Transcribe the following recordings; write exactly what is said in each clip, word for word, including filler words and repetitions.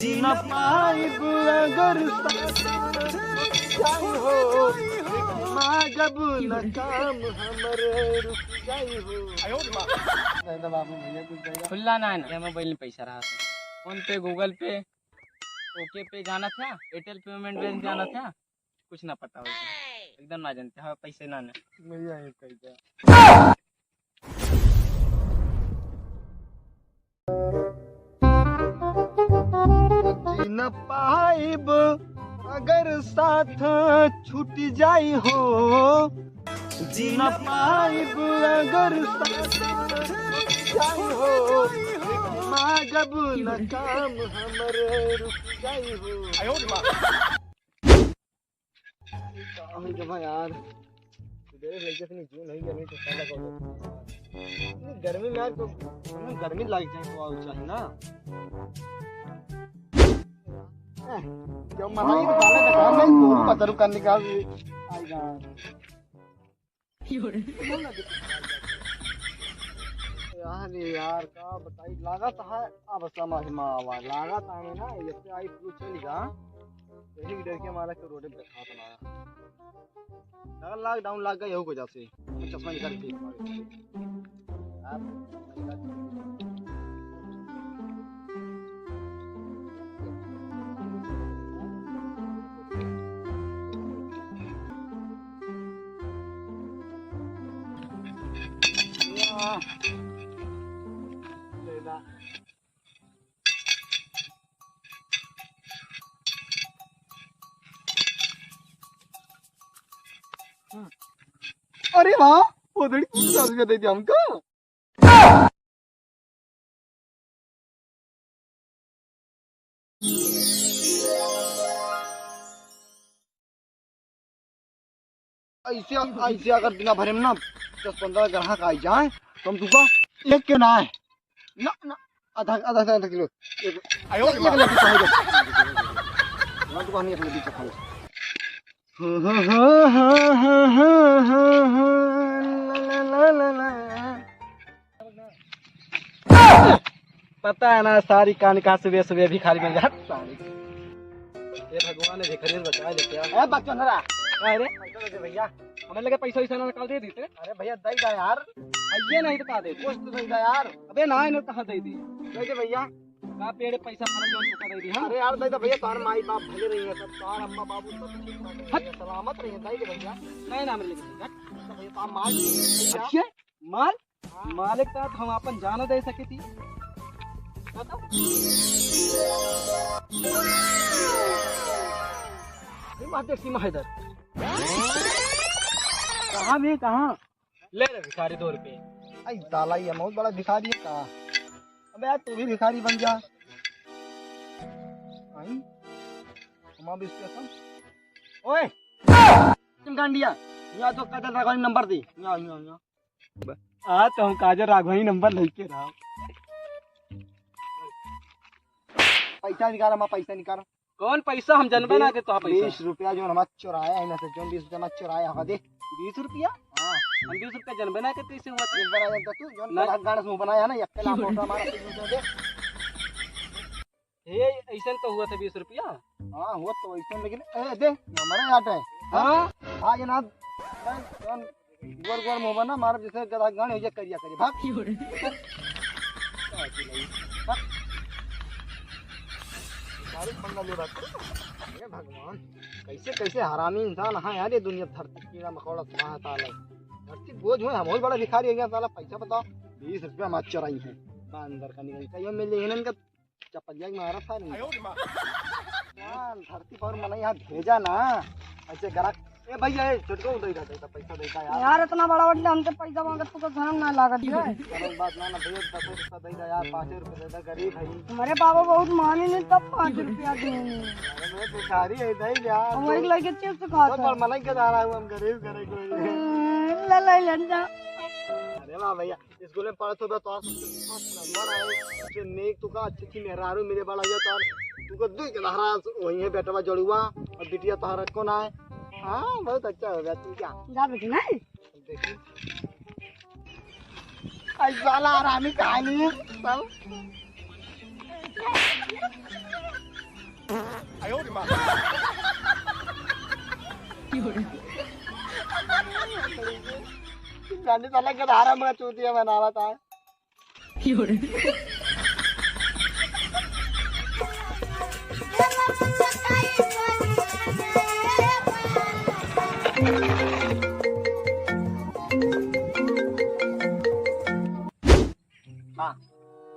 जी न पाइब अगर साथ जाई हो, मांगब न काम हमर रुक जाई हो। नहीं तो बाबू भैया कुछ देगा। खुल्ला ना है ना, ये मोबाइल में पैसा रहा था। PhonePe, Google Pay, OK Pay जाना था, Airtel Payment Bank जाना था, कुछ ना पता होता। एकदम ना जानते, हाँ, पैसे ना ना। भैया ये पैसा। जी न पाइब अगर साथ छूट जाई हो, जी न पाइब अगर साथ छूट जाई हो, मांगब न काम हमर रुक जाई हो। का हो जमा यार, सुबेरे लइके से नहीं जून है, गर्मी तो साला को। इतनी गर्मी में यार, तो हमें गर्मी लाग जाए तो आउ चाहिए ना। ए, जब मनाई तो साला का काम है, तो पता रुका निकाल। आई यार। यार, ये यार, का बताई, लागत है, अब समझ में आवा, लागत है ना, ये पे आई तू चल जा, यही डर के मारा के रोड पे बैठा बनाया। लगा लॉकडाउन लग गया, हो जासे, चश्मा निकाल के। यार, अरे वाह, वो थोड़ी पचास रुपया दे दिया हमको। ऐसे, ऐसे अगर दिना भरे में ना दस पन्द्रह ग्राहक आई जाए, तो हम तुका एक के ना है, ना, ना, आधा, आधा, आधा किलो, एक, आयो एक, एक लड्डू चाहे दे। ना, तुका नहीं, एक लड्डू चाहे। पता है ना, सारी कान का सुबह सुबह भिखारी बन जा। हट साली। ये भगवान है, भिखारी से बचा लेते हैं। ए, बच्चों, जरा। का रे? पैसा दे दे भैया। हमें लगे पैसा वैसा ना निकाल दे देते। अरे भैया, दे दे यार। ये नहीं तो का दे? कुछ तो दे दे यार। अबे ना, इन्हें कहाँ दे दी? दे दे भैया। का पेड़ पैसा भरल जौन तुका दे दी, हाँ? अरे यार, दे दे भैया, तार माई बाप भले रही है, सब तार अम्मा बाबू सब ठीक ठाक रही है, हट। सलामत रही है, दे दे भैया। नहीं ना, मेरे लिए हट। तो भैया, तार माई भैया। अच्छे? माल? मालिक ता हम आपन जान दे सके थी। अरे मार दे सीमा हैदर। कहाँ भी, कहाँ? ले रे भिखारी, दो रुपये। आई साला, ये बहुत बड़ा भिखारी है का? अबे यार, तू भी भिखारी बन जा। आई, हमारा भी स्टेशन। ओए, तुम गांडिया, यहाँ तो काजल राघवानी नंबर दी। यहाँ, यहाँ, यहाँ। हाँ, तो हम काजल राघवानी नंबर लेके रहा। पैसा निकाल, हमारा पैसा निकाल। कौन पैसा? हम जनबे ना के तोहार पैसा। बीस रुपया जो हमारा चुराया है ना, से जो बीस रुपया हमारा चुराया है, दे। बीस रुपया? हाँ। हम बीस रुपया जनबे ना के कैसे हुआ था? बीस रुपया जनता तू, जो नहीं। गलत गाने से मुंह बनाया है ना, यक्के लाख रुपया हमारा बीस रुपया दे। हे, ऐसन तो हुआ था बीस रुपया। हाँ, हुआ तो ऐसन, लेकिन, ए, दे, हमारा याद है। हाँ? हाँ, ये ना, कौन, कौन, गोर गोर मुंह बना, मार जैसे गधा गाने, ये करिया करिया, भाग। सारे पंगा ले रहा था। हे भगवान, कैसे, कैसे हरामी इंसान है यार, ये दुनिया धरती कीड़ा मकोड़ा सुबह ताल है। धरती बोझ में हम बहुत बड़ा भिखारी हो गया साला, पैसा बताओ, बीस रुपया मत चुराई है। बा अंदर का निकल, कहियो मिल जाए इनका चपलिया के मारा था नहीं। यार, धरती पर मना यहाँ भेजा ना, ऐसे गरा ए भैया, ए, छोटको दे दे, दे दे, पैसा दे दे यार। यार, इतना बड़ा बंदा हमसे पैसा मांगत, तुका शर्म ना लागत है? शर्म बात ना, ना भैया, दस रुपया दे दे यार, पाँच रुपया दे दे, गरीब है। हमारे बाबा बहुत मानी नहीं, तब पाँच रुपया देंगे। अरे, मैं भिखारी है, दे दे यार। हम वही लेके चिप्स खाते हैं। पर मना के जा रहा हूँ, हम गरीब करे कोई नहीं। ले, ले, ले जा। अरे वाह भैया, स्कूल में पढ़त होबे तो आज फर्स्ट नंबर आए। अच्छे नेक तुका अच्छी अच्छी मेहरारू मिले वाला है तो तुका दुई के लहरा वही है बेटवा जड़ुआ और बिटिया तोहरा कौन आए। हाँ, बहुत अच्छा हो गया तू क्या? जा बेटी नहीं। देखी। आई साला हरामी कहानी सब। गांधी साला के धारा में चूतिया बनावा था। हाँ।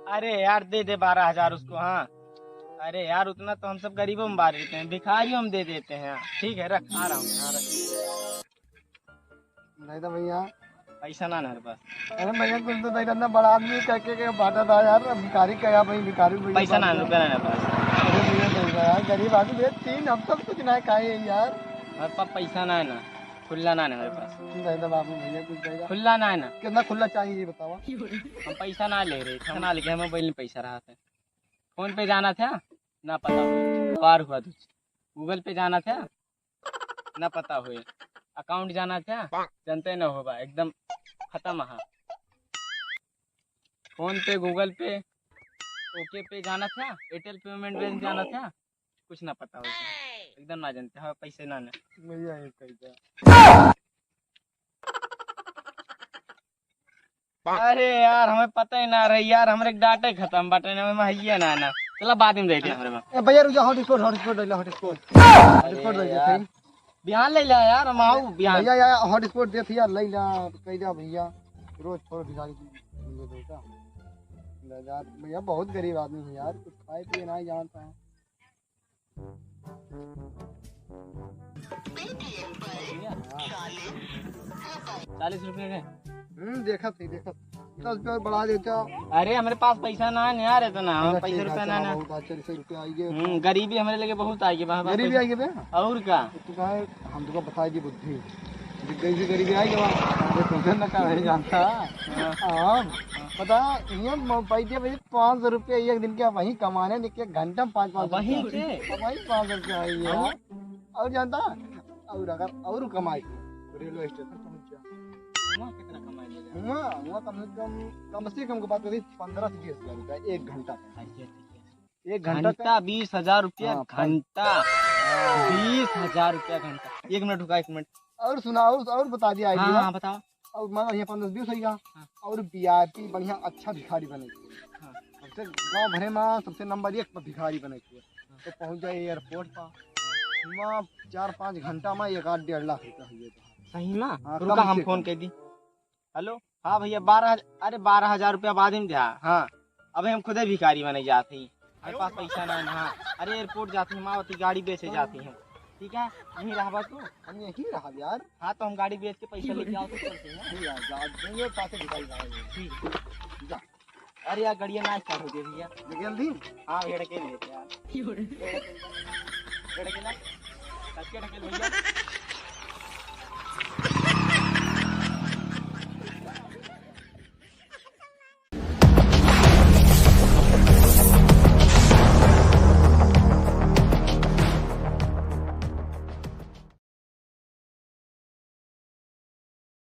अरे यार, दे दे बारह हजार उसको। हाँ, अरे यार, उतना तो हम सब गरीबों में बांट देते हैं, भिखारियों में दे देते हैं। ठीक है, रख, आ रहा हूँ। हाँ, रख। नहीं तो भैया। पैसा ना, ना रे पास। अरे भैया, कुछ तो दे देना, बड़ा आदमी कह के, के बांटा था यार, अब भिखारी कहा भाई, भिखारी भैया पैसा ना, बांट रुपया ना, ना पास। अरे भैया, दे दो यार, गरीब आदमी भैया, तीन हफ्ता से कुछ ना खाए हैं यार। हमारे पास पैसा ना है ना, खुला ना है हमारे पास। नहीं तो बाबू भैया, कुछ दे दो। खुला ना है ना। कितना खुला चाहिए ये बताओ। हम पैसा ना ले रहे, हम ना लेके, हमें पहले पैसा रहा था। फोन पे जाना था, ना पता हुए। पार हुआ तुझ। Google पे जाना था, ना पता हुए। Account जाना था, जानते ना होबा, एकदम खत्म। हाँ, फोन पे, Google पे, OK पे जाना था, Airtel payment bank जाना था, कुछ ना पता हुए, एकदम ना जानते। हाँ, पैसे ना, ना। भैया, ये पैसा। अरे यार, हमें पता ही ना रही यार, हमरे डाटे खत्म बाटे ना, हमें हइये ना ना। चला, बाद में देते हैं हमरे में। ए भैया, रुक जा, hotspot, hotspot ले ला, hotspot। अरे hotspot ले जा, यार। सही। बिहान ले ला यार, हम आऊ बिहान। भैया, यार, hotspot दे यार, ले ला, कह जा भैया, रोज छोड़ भिखारी की, ले दे का। ले जा भैया, बहुत गरीब आदमी है यार, कुछ खाए पिए ना ही जानता है। चालीस रुपये के। हम्म, देखत ही, देखत। दस रुपये और बढ़ा देता। अरे, हमरे पास पैसा ना है यार, इतना, हम अच्छा, पैसा ठीक है, रुपया ना, चला, ना। बहुत अच्छा, चालीस रुपये आई गए। हम्म, गरीबी हमरे लगे बहुत आई गए, बाबा, गरीबी पैसा। आई गए बे? और का? तो तू कहा, हम तुमको बताई दी बुद्धि। गरीबी, गरीबी आई गए, अरे, तुमसे ना का नहीं जानता। हाँ। हाँ, पता, ये म-, पैसे, पैसे पाँच सौ रुपये एक दिन के वहीं कमाने, देख के घंटा में पाँच, पाँच सौ वहीं रुपये। के? वहीं पाँच सौ रुपये आई है। और? और जानता, और अगर और कमाई, रेलवे स्टेशन पहुंच जा। वहाँ कितना कमाई ले जाए? वहाँ, वहाँ कम से कम, कम से कम की बात करी, पन्द्रह से बीस हजार रुपया एक घंटा का। अच्छा, ठीक है। एक घंटा का। घंटा बीस हजार रुपया हाँ, घंटा। हाँ। बीस हजार रुपया घंटा। एक मिनट रुका, एक मिनट। और सुना, और, और बता दिया हाँ, idea। हाँ, बताओ। और मैं बढ़िया पन्द्रह बीस होइगा। हाँ। और VIP बढ़िया अच्छा भिखारी बने के। हाँ। सबसे गाँव भरे में सबसे नंबर एक पर भिखारी बने के। हाँ। तो पहुँच जाए airport पर। वहाँ चार पाँच घंटा में एक आध डेढ़ लाख रुपया हो जाता। सही में? हाँ, रुका, कम हम से फोन कम। कर दी। हेलो, हाँ भैया, बारह हजार, अरे बारह हजार रुपया बाद में द्या। हाँ, अबे हम खुदे भिखारी बने जात ही, हमारे पास पैसा ना है। हाँ, अरे airport जात ही, मावती गाड़ी बेचे जात ही हम। ठीक है, यहीं रहबा तू? हम यहीं रहब यार। हाँ, तो हम गाड़ी बेच के पैसा लेके आओ तो चलते हैं। नहीं यार, जा, नहीं, ये पासे भिखारी बने। ठीक है। जा। अरे यार, गड़िया ना start हो गई भैया। निकल दी? हाँ भैया, ढकेल लेते यार। ढकेल ना। सबके ढकेल भैया।